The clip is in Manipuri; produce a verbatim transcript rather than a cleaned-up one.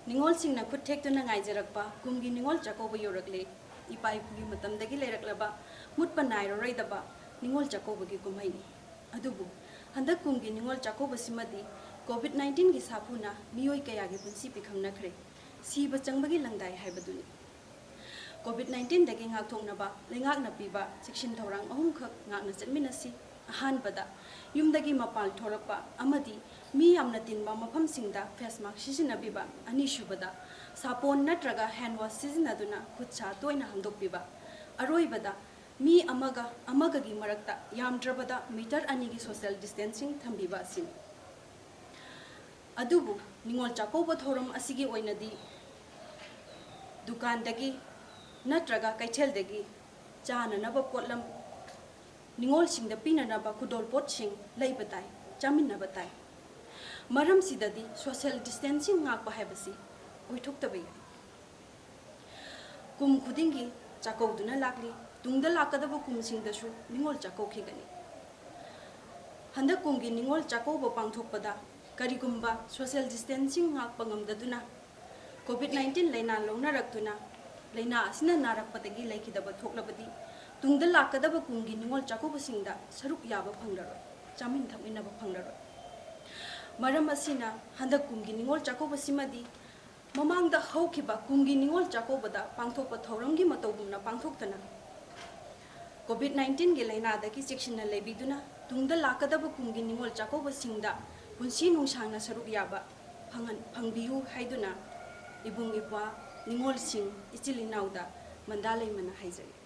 ꯅꯤꯉꯣꯜꯁꯤꯡꯅ ꯈꯨꯠ ꯊꯦꯛꯇꯨꯅ ꯉꯥꯏꯖꯔꯛꯄ ꯀꯨꯝꯒꯤ ꯅꯤꯉꯣꯜ ꯆꯥꯛꯀꯧꯕ ꯌꯧꯔꯛꯂꯦ꯫ ꯏꯄꯥ ꯏꯄꯨꯒꯤ ꯃꯇꯝꯗꯒꯤ ꯂꯩꯔꯛꯂꯕ ꯃꯨꯠꯄ ꯅꯥꯏꯔꯔꯣꯏꯗꯕ ꯅꯤꯉꯣꯜ ꯆꯥꯛꯀꯧꯕꯒꯤ ꯀꯨꯝꯍꯩꯅꯤ꯫ ꯑꯗꯨꯕꯨ ꯍꯟꯗꯛ ꯀꯨꯝꯒꯤ ꯅꯤꯉꯣꯜ ꯆꯥꯛꯀꯧꯕꯁꯤꯃꯗꯤ COVID nineteenꯒꯤ ꯁꯥꯐꯨꯅ ꯃꯤꯑꯣꯏ ꯀꯌꯥꯒꯤ ꯄꯨꯟꯁꯤ ꯄꯤꯈꯝꯅꯈ꯭ꯔꯦ꯫ ꯁꯤꯕ ꯆꯪꯕꯒꯤ ꯂꯪꯗꯥꯏ ꯍꯥꯏꯕꯗꯨꯅꯤ꯫ COVID nineteenꯗꯒꯤ ꯉꯥꯛꯊꯣꯛꯅꯕ ꯂꯩꯉꯥꯛꯅ ꯄꯤꯕ ꯆꯦꯛꯁꯤꯟ ꯊꯧꯔꯥꯡ ꯑꯍꯨꯝꯈꯛ ꯉꯥꯛꯅ ꯆꯠꯃꯤꯟꯅꯁꯤ꯫ ꯑꯍꯥꯟꯕꯗ, ꯌꯨꯝꯗꯒꯤ ꯃꯄꯥꯟ ꯊꯣꯔꯛꯄ ꯑꯃꯗꯤ ꯃꯤ ꯌꯥꯝꯅ ꯇꯤꯟꯕ ꯃꯐꯝꯁꯤꯡꯗ face mask ꯁꯤꯖꯤꯟꯅꯕꯤꯕ꯫ ꯑꯅꯤꯁꯨꯕꯗ, ꯁꯥꯄꯣꯟ ꯅꯠꯇ꯭ꯔꯒ hand wash ꯁꯤꯖꯤꯟꯅꯗꯨꯅ ꯈꯨꯠ ꯁꯥ ꯇꯣꯏꯅ ꯍꯥꯝꯗꯣꯛꯄꯤꯕ꯫ ꯑꯔꯣꯏꯕꯗ, ꯃꯤ ꯑꯃꯒ ꯑꯃꯒꯒꯤ ꯃꯔꯛꯇ ꯌꯥꯝꯗ꯭ꯔꯕꯗ meter ꯑꯅꯤꯒꯤ social distancing ꯊꯝꯕꯤꯕ ꯑꯁꯤꯅꯤ꯫ ꯑꯗꯨꯕꯨ ꯅꯤꯉꯣꯜ ꯆꯥꯛꯀꯧꯕ ꯊꯧꯔꯝ ꯑꯁꯤꯒꯤ ꯑꯣꯏꯅꯗꯤ ꯗꯨꯀꯥꯟꯗꯒꯤ ꯅꯠꯇ꯭ꯔꯒ ꯀꯩꯊꯦꯜꯗꯒꯤ ꯆꯥꯅꯅꯕ ꯄꯣꯠꯂꯝ, ꯅꯤꯉꯣꯜꯁꯤꯡꯗ ꯄꯤꯅꯅꯕ ꯈꯨꯗꯣꯜꯄꯣꯠꯁꯤꯡ ꯂꯩꯕ ꯇꯥꯏ, ꯆꯥꯃꯤꯟꯅꯕ ꯇꯥꯏ꯫ ꯃꯔꯝꯁꯤꯗꯗꯤ social distancing ꯉꯥꯛꯄ ꯍꯥꯏꯕꯁꯤ ꯑꯣꯏꯊꯣꯛꯇꯕ ꯌꯥꯏ꯫ ꯀꯨꯝ ꯈꯨꯗꯤꯡꯒꯤ ꯆꯥꯛꯀꯧꯗꯨꯅ ꯂꯥꯛꯂꯤ꯫ ꯇꯨꯡꯗ ꯂꯥꯛꯀꯗꯕ ꯀꯨꯝꯁꯤꯡꯗꯁꯨ ꯅꯤꯉꯣꯜ ꯆꯥꯛꯀꯧꯈꯤꯒꯅꯤ꯫ ꯍꯟꯗꯛ ꯀꯨꯝꯒꯤ ꯅꯤꯉꯣꯜ ꯆꯥꯛꯀꯧꯕ ꯄꯥꯡꯊꯣꯛꯄꯗ ꯀꯔꯤꯒꯨꯝꯕ social distancing ꯉꯥꯛꯄ ꯉꯝꯗꯗꯨꯅ COVID nineteen ꯂꯥꯏꯅꯥ ꯂꯧꯅꯔꯛꯇꯨꯅ ꯂꯥꯏꯅꯥ ꯑꯁꯤꯅ ꯅꯥꯔꯛꯄꯗꯒꯤ ꯂꯩꯈꯤꯗꯕ ꯊꯣꯛꯂꯕꯗꯤ, ꯇꯨꯡꯗ ꯂꯥꯛꯀꯗꯕ ꯀꯨꯝꯒꯤ ꯅꯤꯉꯣꯜ ꯆꯥꯛꯀꯧꯕꯁꯤꯡꯗ ꯁꯔꯨꯛ ꯌꯥꯕ ꯐꯪꯂꯔꯣꯏ, ꯆꯥꯃꯤꯟ ꯊꯛꯃꯤꯟꯅꯕ ꯐꯪꯂꯔꯣꯏ꯫ ꯃꯔꯝ ꯑꯁꯤꯅ ꯍꯟꯗꯛ ꯀꯨꯝꯒꯤ ꯅꯤꯉꯣꯜ ꯆꯥꯛꯀꯧꯕꯁꯤꯃꯗꯤ ꯃꯃꯥꯡꯗ ꯍꯧꯈꯤꯕ ꯀꯨꯝꯒꯤ ꯅꯤꯉꯣꯜ ꯆꯥꯛꯀꯧꯕꯗ ꯄꯥꯡꯊꯣꯛꯄ ꯊꯧꯔꯝꯒꯤ ꯃꯇꯧꯒꯨꯝꯅ ꯄꯥꯡꯊꯣꯛꯇꯅ, COVID nineteenꯒꯤ ꯂꯥꯏꯅꯥꯗꯒꯤ ꯆꯦꯛꯁꯤꯟꯅ ꯂꯩꯕꯤꯗꯨꯅ, ꯇꯨꯡꯗ ꯂꯥꯛꯀꯗꯕ ꯀꯨꯝꯒꯤ ꯅꯤꯉꯣꯜ ꯆꯥꯛꯀꯧꯕꯁꯤꯡꯗ ꯄꯨꯟꯁꯤ ꯅꯨꯡꯁꯥꯡꯅ ꯁꯔꯨꯛ ꯌꯥꯕ ꯐꯪꯍꯟ-, ꯐꯪꯕꯤꯌꯨ ꯍꯥꯏꯗꯨꯅ ꯏꯕꯨꯡ ꯏꯄ꯭ꯋꯥ, ꯅꯤꯉꯣꯜꯁꯤꯡ, ꯏꯆꯤꯜ ꯏꯅꯥꯎꯗ ꯃꯟꯗꯥ ꯂꯩꯃꯅ ꯍꯥꯏꯖꯔꯤ꯫